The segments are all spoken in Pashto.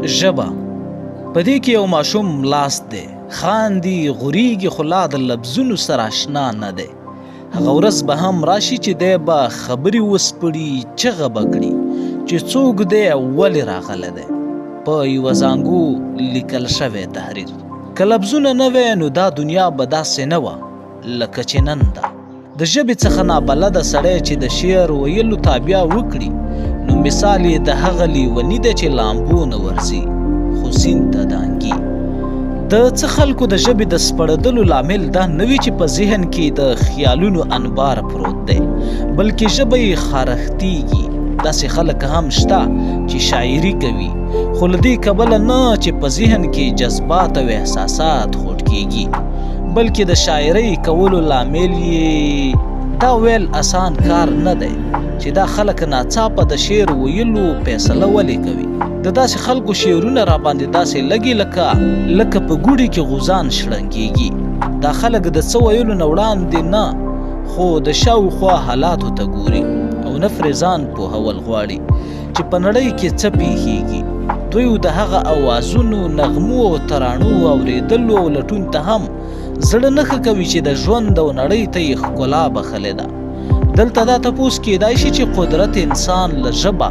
ژبه په دې کې یو ماشوم لاست دی، خاندي، غوریږي، خو لا د لفظونو سره اشنا نه دی. هغه ورځ به هم راشي چې دی به خبرې وسپړي، چغه به کړي چې څوک دی او ولې راغلی دی. په یوه زانګو لیکل شوی تحریر. که لفظونه نه وی نو دا دنیا به داسې نه وه لکه چې نن ده. د ژبې څخه نابلده سړی چې د شعر ویلو تابیا وکړي نو مثال یې د هغه لیوني دی چې لامبو نه ورځي خو سیند ته دانګي. د څه خلکو د ژبې د سپړدلو لامل دا نه وي چې په ذهن کې د خیالونو انبار پروت دی، بلکې ژبه یې خارښتیږي. داسې خلک هم شته چې شاعري کوي خو له دې کبله نه چې په ذهن کې جذبات او احساسات خوټکیږي، بلکې د شاعرۍ کولو لامل یې دا ویل اسان کار نه دی چې دا خلک ناڅاپه د شعر ویلو فیصله ولې کوي. د داسې خلکو شعرونه راباندې داسې لګي لکه لکه په ګوډي کې غوزان شړنګیږي. دا خلک د څه ویلو نه وړاندې نه خو د شاوخوا حالاتو ته ګوري او نه پرې ځان پوهول غواړي چې په نړۍ کې څه پیښیږي. دوی د هغه اوازونو، نغمو او ترانو اورېدلو او لټون ته هم زړه نه ښه کوي چې د ژوند او نړۍ ته یې ښکلا بخښلې ده. دلته دا تپوس کېدای شي چې قدرت انسان له ژبه،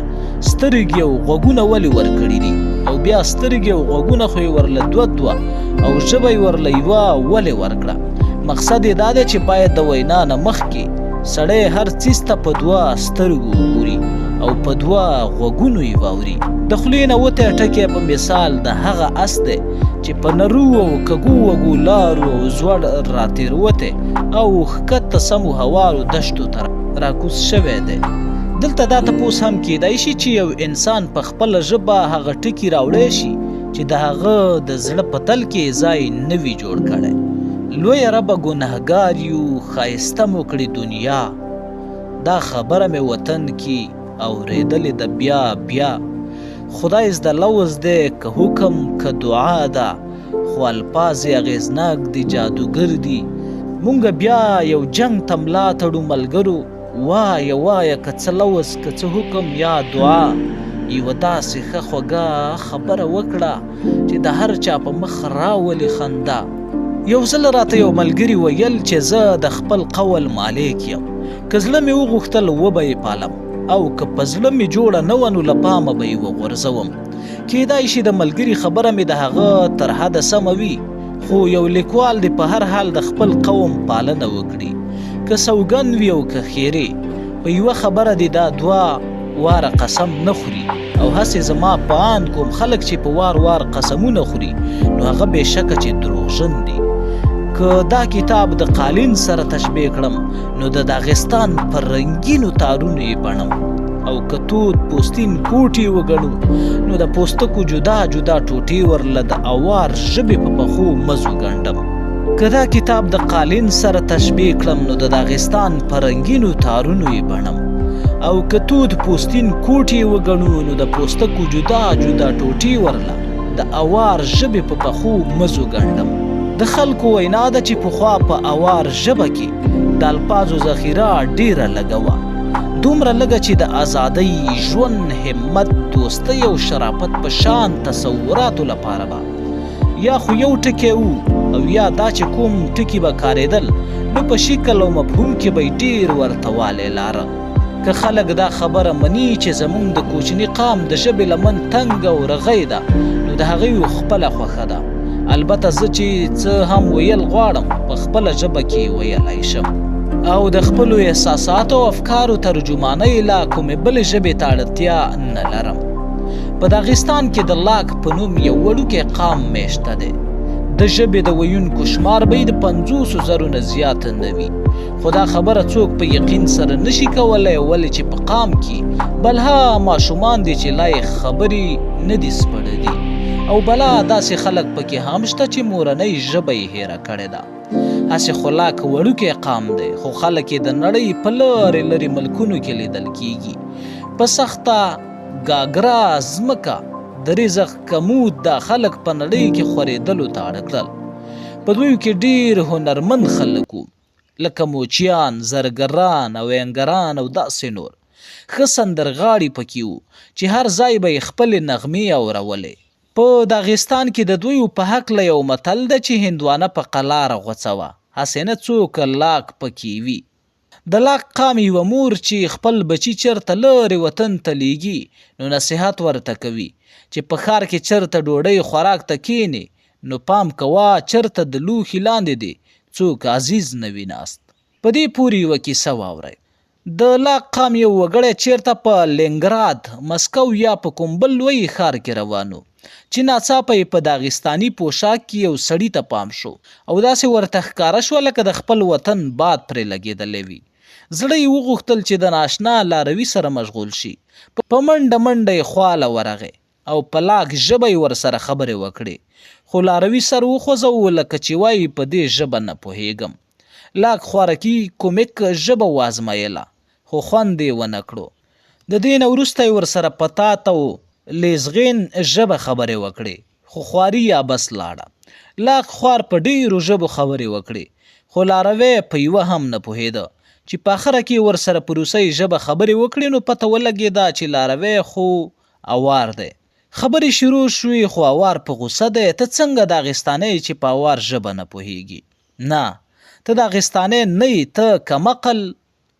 سترګې او غوږونه ولې ورکړي دي او بیا سترګې او غوږونه خو یې ورله دوه دوه او ژبه یې ورله یوه ولې ورکړه؟ مقصد یې دا دی چې باید د وینا نه مخکې سړی هر څیز ته په دوه سترګو وګوري او په دوه غوږونو یې واوري. د خولې نه وتی ټکی په مثال د هغه اس دی چې په نرو او کږو وږو لارو او ځوړ راتېروتی او ښکته سمو هوارو دشتو ته راکوز شوی دی. دلته دا تپوس هم کېدای شي چې یو انسان په خپله ژبه هغه ټکي راوړی شي چې د هغه د زړه په تل کې یې ځای نه وي جوړ کړی. لویه ربه ګنهګار یو ښایسته مو کړې دنیا، دا خبره مې وطن کې اورېدلې ده بیا بیا. خدای زده لوظ دی که حکم که دعا ده، خو الفاظ یې اغېزناک دي جادوګر دي. مونږ بیا یو جنګ ته ملا تړو ملګرو، وایه وایه که څه لوظ که څه حکم یا دعا، یوه داسې ښه خوږه خبره وکړه چې د هر چا په مخ راولي خندا. یو ځل راته یو ملګري ویل چې زه د خپل قول مالک یم، که زړه مې وغوښتل وبه یې پالم او که په زړه مې جوړه نه وه نو له پامه به یې وغورځوم. کېدای شي د ملګري خبره مې د هغه تر حده سمه وي، خو یو لیکوال دې په هر حال د خپل قوم پالنه وکړي، که سوګند وي او که ښېرې، په یوه خبره دې دا دوه واره قسم نه خوري او هسې زما په اند کوم خلک چې په وار وار قسمونه خوري نو هغه بې شکه چې دروغژن دي. که دا کتاب د قالین سره تشبیه کړم نو د داغستان پر رنګینو تارونو یې بڼم او که تود پوستین کوټې وګڼو نو د پوستکو جدا جدا ټوټې ورله د اوار ژبې په پخو مزو ګنډم. که دا کتاب د قالین سره تشبیه کړم نو د داغستان په رنګینو تارونو یې بڼم او که تود پوستین کوټې وګڼو نو د پوستکو جدا جدا ټوټې ورله د اوار ژبې په پخو مزو ګنډم. د خلکو وینا ده چې پخوا په اوار ژبه کې د الفاظو ذخیره ډیره لږه وه، دومره لږه چې د ازادۍ، ژوند، همت، دوستۍ او شرافت په شان تصوراتو لپاره به یا خو یو ټکی وو او یا دا چې کوم ټکي به کارېدل نو په شکل او مفهوم کې به ډیر ورته والی لاره. که خلک دا خبره مني چې زمونږ د کوچني قام د ژبې لمن تنګه او رغۍ ده نو د هغوی خپله خوښه ده. البته زه چې څه هم ویل غواړم په خپله ژبه کې ویلای شم او د خپلو احساساتو او افکارو ترجمانۍ لا کومې بلې ژبې ته اړتیا نه لرم. په داغستان کې د لاک په نوم یو وړوکی قام میشته دی. د ژبې د ویونکو شمار به یې د 50 زرو نه زیات نه وي، خو دا خبره څوک په یقین سره نشي کولای، ولې چې په قام کې بلها ماشومان دي چې لا یې خبرې نه دي سپړلي او بلا داسې خلک پکې هم شته چې مورنۍ ژبه یې هېره کړې ده. هسې خو لاک وړوکی قام دی، خو خلک یې د نړۍ په لرې لرې ملکونو کې لیدل کیږي. په سخته ګاګرا ځمکه د رزق کمود دا خلک په نړۍ کې خورېدلو ته اړ کړل. په دوی کې ډېر هنرمند خلک وو، لکه موچیان، زرګران او اینګران او داسې نور. ښه سندرغاړي پکې وو چې هر ځای به یې خپلې نغمې اورولې. په داغستان کې د دویو په هکله یو متل ده چې هندوانه په قلاره غوڅوه، هسې نه څوک لاک پکې وي. د لاک قام یوه مور چې خپل بچي چرته لرې وطن ته لیږي نو نصیحت ورته کوي چې په ښار کې چرته ډوډۍ خوراک ته کینې نو پام کوه چرته د لوښي لاندې دې څوک عزیز نه وي ناست. په دې پورې یوه کیسه واورئ. د لاک قام یو وګړی چېرته په لینګراد، مسکو یا په کوم بل لوی ښار کې روان و، چې ناڅاپه یې په داغستاني پوشاک کې یو سړي ته پام شو او داسې ورته ښکاره شوه لکه د خپل وطن باد پرې لګېدلی وي. زړه یې وغوښتل چې د نااشنا لاروي سره مشغول شي. په منډه منډه یې خواله ورغی او په لاک ژبه یې ورسره خبرې وکړې، خو لاروي سر وخوځوو لکه چې وايي په دې ژبه نه پوهېږم. لاک خوارکي کومک ژبه وازمایله، خو خوند یې ونه کړو. د دې نه وروسته یې ورسره په تات او لیزغین ژبه خبرې وکړې، خو خواري یا بس لاړه. لاک خوار په ډېرو ژبو خبرې وکړې، خو لاروی په یوه هم نه پوهېده. چې په اخره کې یې ورسره په روسۍ ژبه خبرې وکړې نو پته ولګېده چې لاروی خو اوار دی. خبرې شروع شوې خو اوار په غوسه دی، ته څنګه داغستانی یې چې په اوار ژبه نه پوهېږي؟ نه، ته داغستانی نه یې، ته کمعقل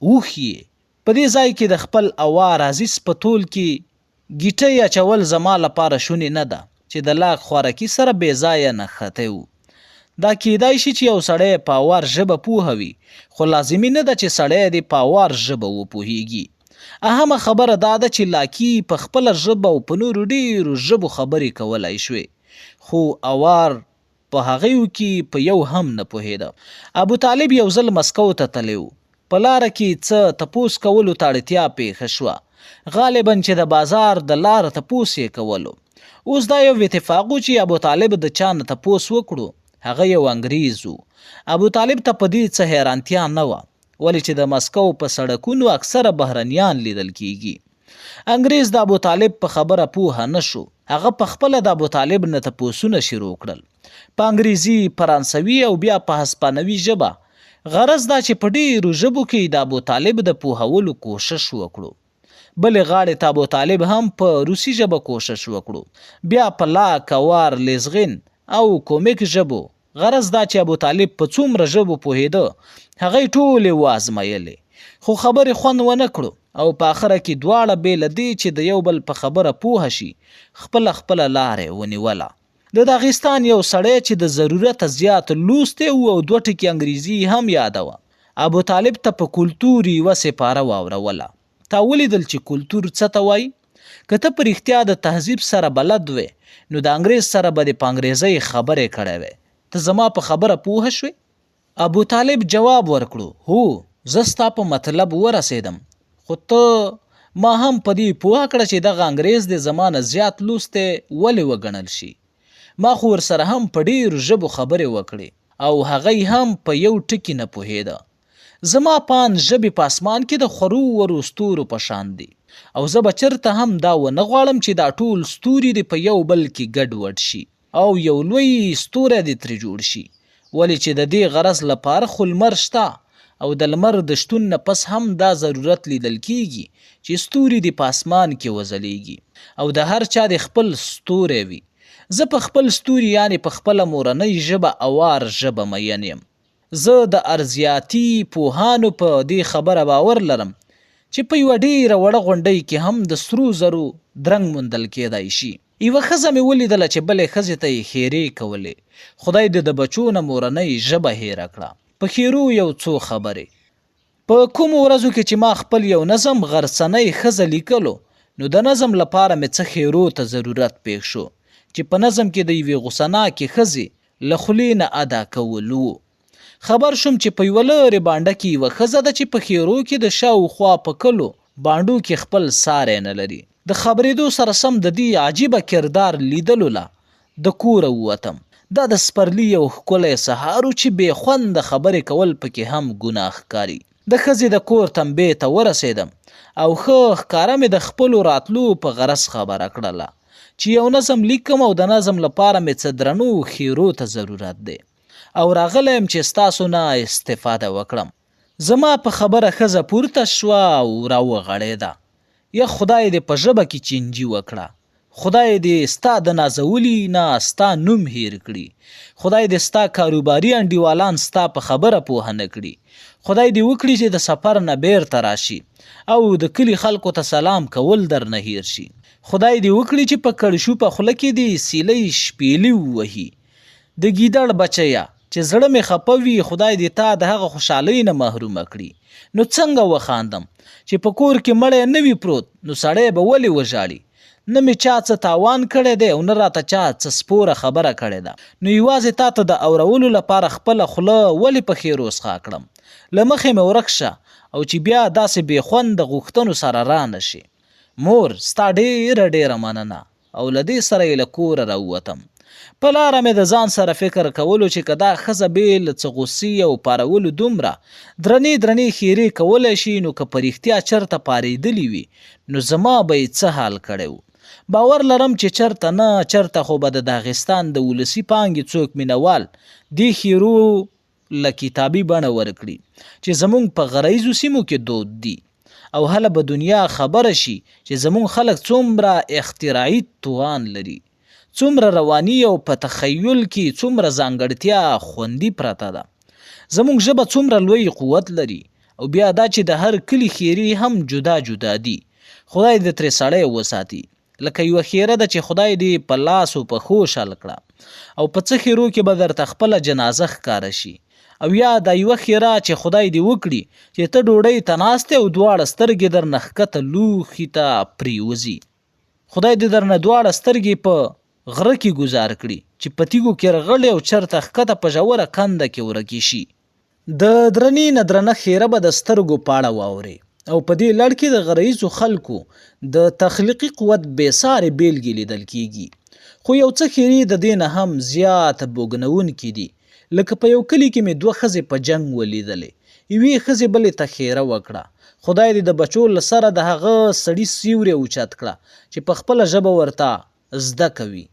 اوښ یې. په دې ځای کې د خپل اوار عزیز په تول کې ګیټۍ اچول زما لپاره شونې نه ده چې د لاک خوارکي سره بې ځایه نښتی وو. دا کیدای شي چې یو سړی په اوار ژبه پوه وي، خو لازمي نه ده چې سړی دې په اوار ژبه وپوهیږي. اهمه خبره دا ده چې لاکي په خپله ژبه او په نورو ډېرو ژبو خبرې کولای شوې، خو اوار په هغیو کې په یو هم نه پوهېده. ابو طالب یو ځل مسکو ته تللی و. په لاره کې څه تپوس کولو ته اړتیا پېښه شوه. غالباً چې د بازار د لار تپوس یې کولو. اوس دا یو اتفاق و چې ابو طالب د چا نه تپوس وکړو، هغه یو انګریز و. ابو طالب ته په دې څه حیرانتیا نه وه، ولې چې د مسکو په سړکونو اکثره بهرنیان لیدل کېږي. انګریز د ابو طالب په خبره پوه نه شو. هغه په خپله د ابو طالب نه تپوسونه شروع کړل. په انګریزي، فرانسوي او بیا په هسپانوي ژبه. غرض دا چې په ډېرو ژبو کې یې د ابو طالب د پوهولو کوشش وکړو. بلې غاړې ته ابو طالب هم په روسي ژبه کوشش وکړو. بیا په لاک، اوار، لیزغین او کومیک ژبو. غرض دا چې ابو طالب په څومره ژبو پوهېده هغه یې ټولې وازمایلې، خو خبرې خوند ونه کړو او په اخره کې دواړه بې له دې چې د یو بل په خبره پوه شي خپله خپله لاره یې ونیوله. د داغستان یو سړی چې د ضرورته زیات لوستی و او دوه ټکي انګریزي یې هم یاده وه، ابو طالب ته په کلتور یوه سپاره واوروله. تا ولیدل چې کلتور څه ته وایي؟ که ته په رښتیا د تهذیب سره بلد وې نو د انګریز سره به دې په انګریزۍ خبرې کړی وی. ته زما په خبره پوه شوې؟ ابو طالب جواب ورکړو، هو زه ستا په مطلب ورسیدم خو ته ما هم په دې پوه کړه چې دغه انګریز دې زما نه زیات لوستی ولې وګڼل شي؟ ما خو ورسره هم په ډیرو ژبو خبرې وکړې او هغه هم په یو ټکي نه پوهیده. زما په اند ژبې په اسمان کې د خورو ورو ستورو په شان دي او زه به چرته هم دا ونه غواړم چې دا ټول ستوري دې په یو بل کې ګډ وډ شي او یو لوی ستوری دې ترې جوړ شي ولې چې د دې غرض لپاره خو لمر شته او د لمر د شتون نه پس هم دا ضرورت لیدل کیږي چې ستوري دې په اسمان کې وځلیږي او د هر چا دې خپل ستوری وي. زه په خپل ستوري یعنې په خپله مورنۍ ژبه اوار ژبه میین یم. زه د ارضیاتي پوهانو په دې خبره باور لرم چې په یوه ډېره وړه غونډۍ کې هم د سرو زرو درنګ موندل کېدای شي. یوه ښځه مې ولیدله چې بلې ښځې ته یې ښېرې کولې، خدای دې د بچو نه مورنۍ ژبه هېره کړه. په ښېرو یو څو خبرې. په کومو ورځو کې چې ما خپل یو نظم غرڅنۍ ښځه لیکلو نو د نظم لپاره مې څه ښېرو ته ضرورت پېښ شو چې په نظم کې د یوې غوسه ناکې ښځې له خولې نه ادا کول وو. خبر شوم چې په یوه لرې بانډه کې یوه ښځه ده چې په ښېرو کې د شاوخوا په کلو بانډو کې خپل ساری نه لري. د خبرېدو سره سم د دې عجیبه کردار لیدلو له د کوره ووتم. دا د سپرلي یو ښکلی سهار و چې بې خونده خبرې کول پکې هم ګناه ښکاري. د ښځې د کور تمبې ته ورسېدم او ښه ښکاره مې د خپلو راتلو په غرض خبره کړله چې یو نظم لیکم او د نظم لپاره مې څه درنو ښېرو ته ضرورت دی او راغلی یم چې ستاسو نه استفاده وکړم. زما په خبره ښځه پورته شوه او راوغړېده. یه خدای دې په ژبه کې چینجي وکړه. خدای دې ستا د نازولي نه ستا نوم هېر کړي. خدای دې ستا کاروباري انډیوالان ستا په خبره پوه نه کړي. خدای دې وکړي چې د سفر نه بېرته راشي او د کلي خلکو ته سلام کول درنه هېر شي. خدای دې وکړي چې په کړشوپه خوله کې دې سیلۍ شپېلي ووهي. د ګیدړ بچیه! چې زړه مې خپه وي خدای دې تا د هغه خوشحالۍ نه محرومه کړي. نو څنګه وخاندم؟ چې په کور کې مړی نه وي پروت نو سړی به ولې وژاړي؟ نه مې چا څه تاوان کړی دی او نه راته چا څه سپوره خبره کړې ده. نو یوازې تا ته د اورولو لپاره خپله خوله ولې په ښېرو سخا کړم؟ له مخې مې ورک شه او چې بیا داسې بې خونده غوښتنو سره رانه شې. مور، ستا ډېره ډېره مننه. او له دې سره یې له کوره راووتم. په لاره مې د ځان سره فکر کولو چې که دا ښځه بې له څه غوسې او پارولو دومره درنې درنې ښېرې کولی شي نو که په رښتیا چرته پارېدلي وي نو زما به یې څه حال کړی و. باور لرم چې چرته نه چرته خو به د داغستان د ولسي پانګې څوک مینه وال دې ښېرو له کتابي بڼه ورکړي چې زمونږ په غره ییزو سیمو کې دود دي او هله به دنیا خبره شي چې زمونږ خلک څومره اختراعي توان لري، څومره رواني او په تخیل کې څومره ځانګړتیا خوندي پرته ده، زمونږ ژبه څومره لوی قوت لري او بیا دا چې د هر کلي ښېرې هم جدا جدا دي، خدای دې ترې سړی وساتي. لکه یوه ښېره ده چې خدای دې په لاس و پښو شل کړه او په څه ښېرو کې به درته خپله جنازه ښکاره شي او یا دا یوه ښېره چې خدای دې وکړي چې ته ډوډۍ ته ناست یې او دواړه سترګې درنه ښکته لوښي ته پرېوځي. خدای دې درنه دواړه سترګې په غره کې ګوزار کړي چې په تیږو کې رغړې او چرته ښکته په ژوره کنده کې ورکې شي. د درنې نه درنه ښېره به د سترګو پاړه واورې او په دې لړ کې د غره ییزو خلکو د تخلیقي قوت بې سارې بېلګې لیدل کېږي. خو یو څه ښېرې د دې نه هم زیات بوږنوونکې دي. لکه په یو کلي کې مې دوه ښځې په جنګ ولیدلې. یوې ښځې بلې ته ښېره وکړه، خدای دې د بچو له سره د هغه سړي سیوری اوچت کړه چې په خپله ژبه ورته زده کوي.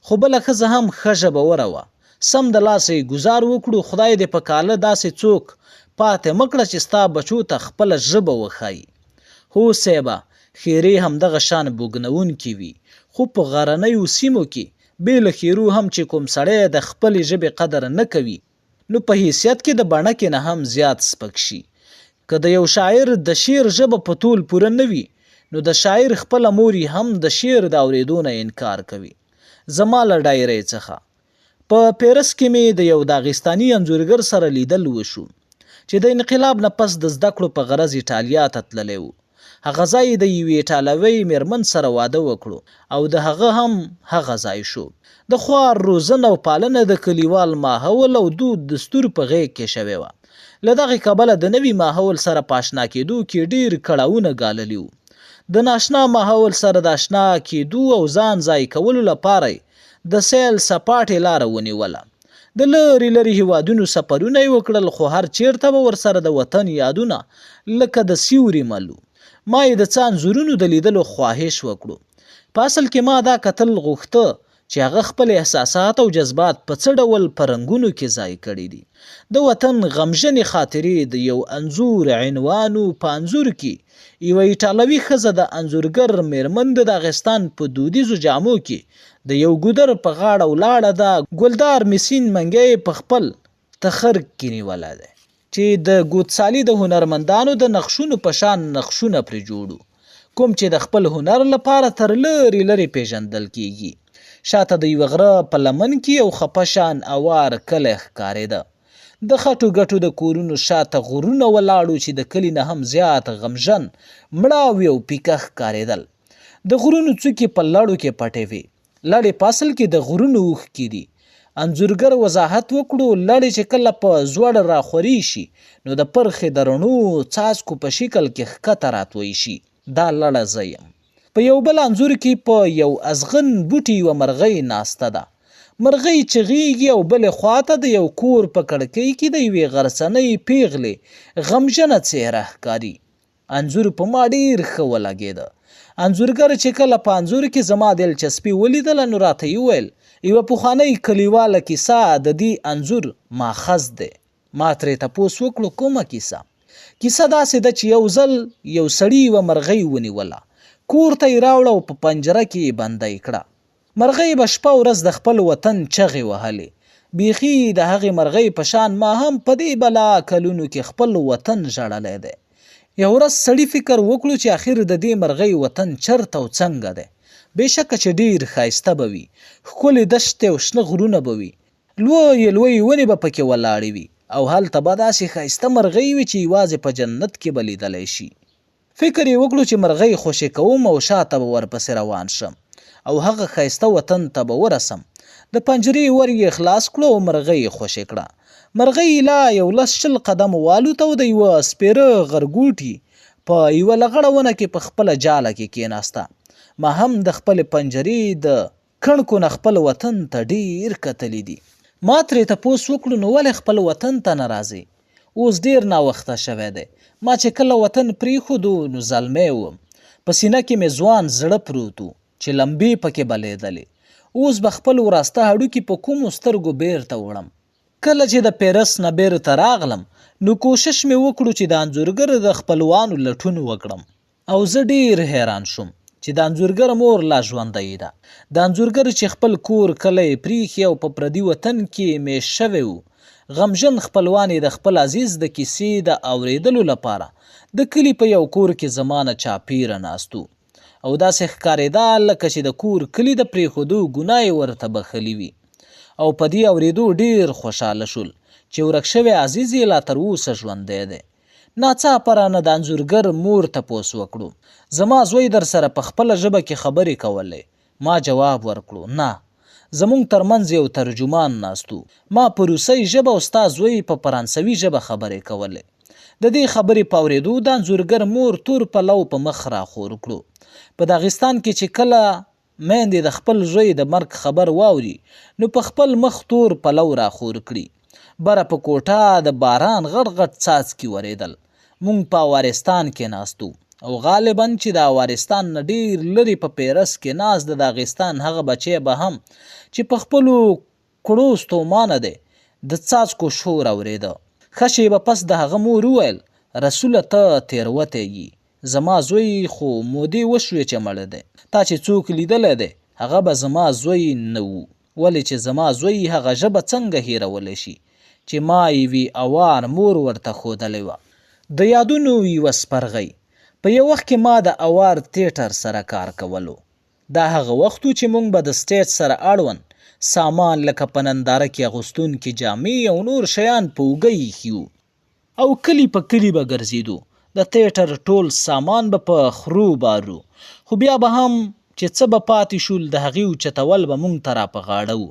خو بله ښځه هم ښه ژبوره وه، سم د لاسه یې ګوزار وکړو، خدای دې په کاله داسې څوک پاتې مه کړه چې ستا بچو ته خپله ژبه وښايي. هو صیبه، ښېرې همدغه شان بوږنوونکې وي، خو په غرنیو سیمو کې بې له ښېرو هم چې کوم سړی د خپلې ژبې قدر نه کوي، نو په حیثیت کې د بڼکې نه هم زیات سپک شي. که د یو شاعر د شعر ژبه په تول پوره نه وي، نو د شاعر خپله مور یې هم د شعر د اورېدو نه انکار کوي. زما له ډایرۍ څخه. په پیرس کې مې د یو داغستاني انځورګر سره لیدل وشو، چې د انقلاب نه پس د زده کړو په غرض ایټالیا ته تللی و. هغه ځای د یوې ایټالوۍ مېرمن سره واده وکړو او د هغه هم هغه ځای شو. د خوار روزنه او پالنه د کلیوال ماحول او دود دستور په غېږ کې شوې وه. له دغې کبله د نوي ماحول سره په اشنا کېدو کې ډېر کړاوونه ګاللي وو. د ناشنا ماحول سره د اشنا کېدو او ځان ځای کولو لپاره یې د سیل سپاټې لاره ونیوله. د لرې لرې هېوادونو سفرونه یې وکړل، خو هر چېرته به ورسره د وطن یادونه لکه د سیوري مل وو. ما یې د څه انځورونو د لیدلو خواهش وکړو. په اصل کې ما دا کتل غوښته چې هغه خپل احساسات او جذبات په څه ډول په رنګونو کې ځای کړي دي. د وطن غمژنې خاطرې د یو انځور عنوان و، په انځور کې یوه ایټالوي ښځه د انځورګر مېرمن د داغستان په دودیزو جامو کې د یو ګودر په غاړه ولاړه ده، ګلدار مسین منګی یې په خپل تخرګ کې نیولی دی چې د ګوتسالي د هنرمندانو د نقشونو په شان نقشونه پرې جوړ وو، کوم چې د خپل هنر لپاره تر لرې لرې پېژندل کېږي. شاته د یوه غره په لمن کې یو خپه شان اوار کلی ښکارېده. د خټو ګټو د کورونو شاته غرونه ولاړ وو چې د کلي نه هم زیات غمژن، مړاوي او پیکه ښکارېدل. د غرونو څوکې په لړو کې پټې وې. لړې په اصل کې د غرونو اوښکې دي. انځورګر وضاحت وکړو، لړې چې کله په ځوړ راخورې شي، نو د پرخې د رڼو څاڅکو په شکل کې ښکته راتوی شي. دا لړه زه یم. په یو بل انځور کې په یو ازغن بوټي یوه مرغۍ ناسته ده. مرغۍ چغیږي او بلې خوا ته د یو کور په کړکۍ کې د یوې غرڅنۍ پیغلې غمژنه څهره ښکاري. انځور په ما ډېر ښه ولګېده. انځورګر چې کله په انځور کې زما دلچسپي ولیدله نو راته یې وویل، یوه پخوانۍ کلیواله کیسه د دې انځور ماخذ دی. ما ترې تپوس وکړو، کومه کیسه؟ کیسه داسې ده چې یو ځل یو سړي یوه مرغۍ ونیوله. کور ته یې راوړه او په پنجره کې یې بندۍ کړه. مرغۍ به شپه ورځ د خپل وطن چغې وهلې. بیخي د هغې مرغۍ په شان ما هم په دې بلا کلونو کې خپل وطن ژړلی دی. یوه ورځ سړي فکر وکړو چې اخر د دې مرغۍ وطن چرته او څنګه دی؟ بېشکه چې ډېر ښایسته به وي. ښکلې دښتې او شنه غرونه به وي. لویې لویې ونې به پکې ولاړې وي او هلته به داسې ښایسته مرغۍ وي چې یوازې په جنت کې به لیدلی شي. فکر یې وکړو چې مرغۍ خوشې کوم او شاته به ورپسې روان شم او هغه ښایسته وطن ته به ورسم. د پنجرې ور یې خلاص کړو او مرغۍ یې خوشې کړه. مرغۍ لا یو لس 20 قدمه والوته او د یوه سپېره غرګوټي په یوه لغړه ونه کې په خپله جاله کې کېناسته. ما هم د خپلې پنجرې د کڼکو نه خپل وطن ته ډېر کتلي دي. ما ترې تپوس وکړو نو ولې خپل وطن ته نه راځې؟ اوس ډېر ناوخته شوی دی. ما چې کله وطن پرېښودو نو زلمی وم. په سینه کې مې ځوان زړه پروت و چې لمبې پکې بلېدلې. اوس به خپل وراسته هډوکي په کومو سترګو بېرته وړم؟ کله چې د پېرس نه بېرته راغلم نو کوشش مې وکړو چې د انځورګر د خپلوانو لټون وکړم. او زه ډېر حیران شوم چې د انځورګر مور لا ژوندۍ ده. د انځورګر چې خپل کور کلی پرېښي او په پردي وطن کې مېشت شوی و، غمژن خپلوان یې د خپل عزیز د کیسې د اورېدلو لپاره د کلي په یو کور کې زما نه چاپېره ناست وو او داسې ښکارېده لکه چې د کور کلي د پرېښودو ګناه یې ورته بښلې وي او په دې اورېدو ډېر خوشاله شول چې ورک شوی عزیز یې لا تر اوسه ژوندی دی. ناڅاپه رانه د انځورګر مور تپوس وکړو، زما زوی درسره په خپله ژبه کې خبرې کولې؟ ما جواب ورکړو، نه. زمونږ تر منځ یو ترجمان ناست و. ما په روسۍ ژبه او ستا زوی په فرانسوي ژبه خبرې کولې. د دې خبرې په اورېدو د انځورګر مور تور پلو په مخ راخور کړو. په داغستان کې چې کله میندې د خپل زوی د مرګ خبر واوري نو په خپل مخ تور پلو راخور کړي. بره په کوټه د باران غټ غټ څاڅکي ورېدل. مونږ په اوارستان کې ناست وو او غالبا چې د اوارستان نه ډېر لرې په پیرس کې ناست د داغستان هغه بچی به هم چې په خپلو کړو ستومانه دی د څاڅکو شور اورېده. ښه شېبه پس د هغه مور وویل، رسوله ته تېروتی یي. زما زوی خو مودې وشوې چې مړ دی. تا چې څوک لیدلی دی هغه به زما زوی نه وو. ولې چې زما زوی هغه ژبه څنګه هېرولی شي چې ما یوې اوار مور ورته ښودلې وه. د یادونو یوه سپرغۍ. په یو وخت کې ما د اوار تیټر سره کار کولو. دا هغه وخت و چې مونږ به د سټیج سره اړوند سامان لکه په ننداره کې اغوستونکې جامې او نور شیان په اوږه ایښي وو. او کلي په کلي به ګرځېدو، د تیټر ټول سامان به په خرو بار و، خو بیا به هم چې څه به پاتې شول د هغې اوچتول به مونږ ته را په غاړه وو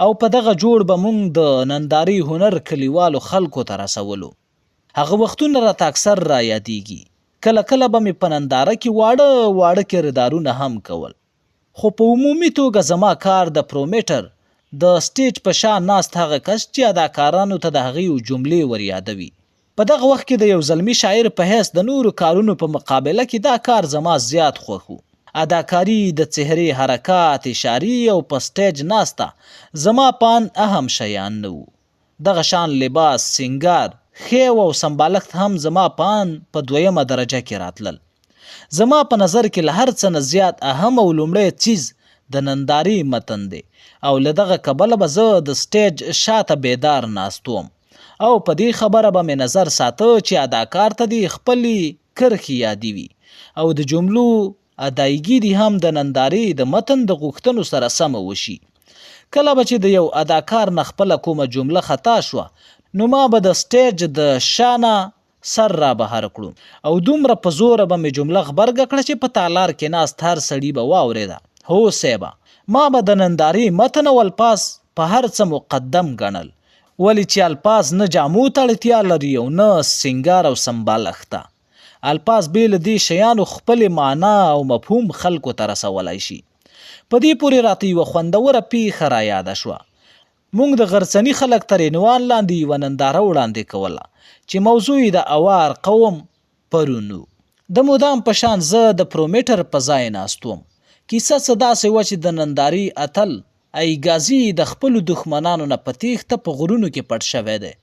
او په دغه جوړ به مونږ د نندارې هنر کلیوالو خلکو ته رسولو. هغه وختونه راته اکثر را یادېږي. کله کله به مې په ننداره کې واړه واړه کردارونه هم کول. خو په عمومي توګه زما کار د پرومیټر، د سټیج په شا ناست هغه کس چې اداکارانو ته د هغیو جملې وریادوي. په دغه وخت کې د یو زلمي شاعر په حیث د نورو کارونو په مقابله کې دا کار زما زیات خوښ و. اداکاري، د څهرې حرکات، اشارې او په سټیج ناسته زما په اند اهم شیان نه وو. دغه شان لباس، سینګار، ښیو او سمبالښت هم زما په اند په دویمه درجه کې راتلل. زما په نظر کې له هر څه نه زیات اهم او لومړی څیز د نندارې متن دی او له دغه کبله به زه د سټیج شاته بیدار ناست وم او په دې خبره به مې نظر ساته چې اداکار ته دې خپلې کرښې یادې وي او د جملو ادایګي دې هم د نندارې د متن د غوښتنو سره سمه وشي. کله به چې د یو اداکار نه خپله کومه جمله خطا شوه نو ما به د سټیج د شا نه سر را بهر کړو او دومره په زوره به مې جمله غبرګه کړه چې په تالار کې ناست هر سړي به واورېده. هو صیبه! ما به د نندارې متن او الفاظ په هر څه مقدم ګڼل. ولې چې الفاظ نه جامو ته اړتیا لري او نه سینګار او سمبالښت ته. الفاظ بې له دې شیانو خپلې معنا او مفهوم خلکو ته رسولای شي. په دې پورې راته یوه خوندوره پېښه را یاده شوه. موږ د غرڅني خلک تر عنوان لاندې یوه ننداره وړاندې کوله چې موضوع یې د اوار قوم پرون و. د مدام په شان زه د پرومیټر په ځای ناست وم. کیسه څه داسې وه چې د نندارې اتل ایګازي د خپلو دښمنانو نه په تېښته په غرونو کې پټ شوی دی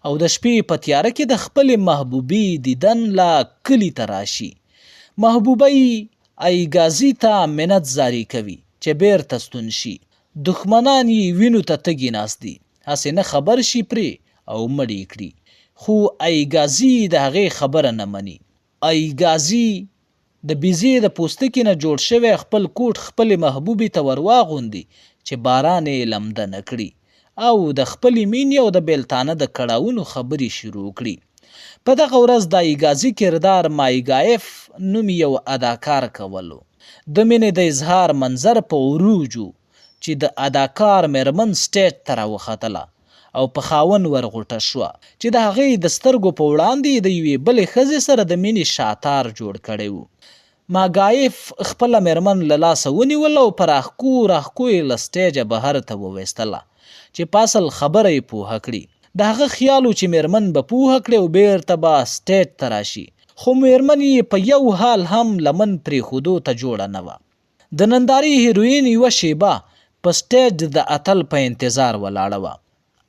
او د شپې په تیاره کې د خپلې محبوبې دیدن لا کلي ته راشي. محبوبه یې ایګازي ته منت زاري کوي چې بېرته ستون شي. دښمنان یې وینو ته تږي ناست دي، هسې نه خبر شي پرې او مړ یې کړي. خو ایګازي د هغې خبره نه مني. ایګازي د بیزې د پوستکي نه جوړ شوی خپل کوټ خپلې محبوبې ته ورواغوندي چې باران یې لمده نه کړي او د خپلې مینې او د بېلتانه د کړاوونو خبرې شروع کړي. په دغه ورځ د ایګازي کردار مایګایف نومي یو اداکار کولو. د مینې د اظهار منظر په عروج و چې د اداکار مېرمن سټېج ته راوختله او په خاوند ورغوټه شوه چې د هغې د سترګو په وړاندې یې د یوې بلې ښځې سره د مینې شاتار جوړ کړی و. ماګایف خپله مېرمن له لاسه ونیوله او په راښکو راښکو یې له سټېجه بهر ته وویستله چې په اصل خبره یې پوهه کړي. د هغه خیال و چې مېرمن به پوهه کړي او بېرته به سټېج ته راشي، خو مېرمن یې په یو حال هم لمن پرېښودو ته جوړه نه وه. د نندارې هیروین یوه شېبه په سټېج د اتل په انتظار ولاړه وه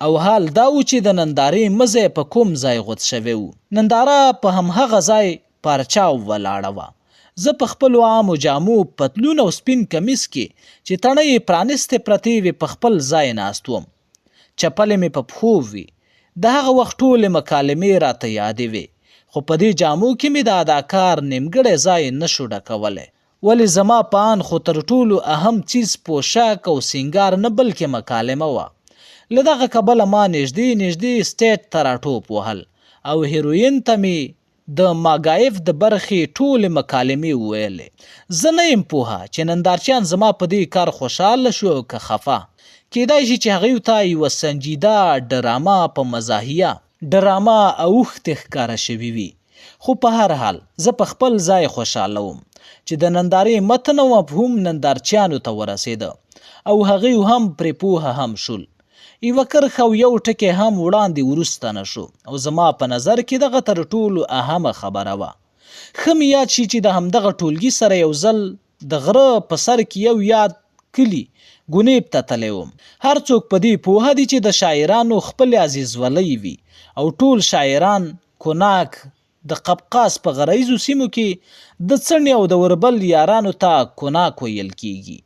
او حال دا و چې د نندارې مزی په کوم ځای غوڅ شوی و. ننداره په همهغه ځای پارچاو ولاړه وه. زه په خپلو عامو جامو، پتلون او سپین کمیس کې چې تڼۍ یې پرانستې پرتې وې په خپل ځای ناست وم. چپلې مې په پښو وې. د هغه وخت ټولې مکالمې راته یادې وې، خو په دې جامو کې مې د اداکار نیمګړی ځای نه شو ډکولی. ولې زما په آند خو تر ټولو اهم څیز پوشاک او سینګار نه بلکې مکالمه وه. له دغه کبله ما نژدې نژدې سټیج ته راټوپ وهل او هیروین ته مې د ماګایف د برخې ټولې مکالمې وویلې. زه نه یم پوه چې نندارچیان زما په دې کار خوشاله شو او که خفه. کیدای شي چې هغوی ته یوه سنجیده ډرامه په مزاحیه ډرامه اوښتې ښکاره شوې وي. خو په هر حال زه په خپل ځای خوشاله وم چې د نندارې متن او مفهوم نندارچیانو ته ورسېده او هغوی هم پرې پوه هم شول. یوه کرښه او یو ټکی هم وړاندې وروسته نه شو او زما په نظر کې دغه تر ټولو اهمه خبره وه. ښه مې یاد شي چې د همدغه ټولګي سره یو ځل د غره په سر کې یو یاد کلي ګونیب ته تللی وم. هر څوک په دې پوه دي چې د شاعرانو خپلې عزیزولۍ وي او ټول شاعران کوناک د قفقاز په غره ییزو سیمو کې د څڼې او د وربل یارانو ته کوناک ویل کېږي.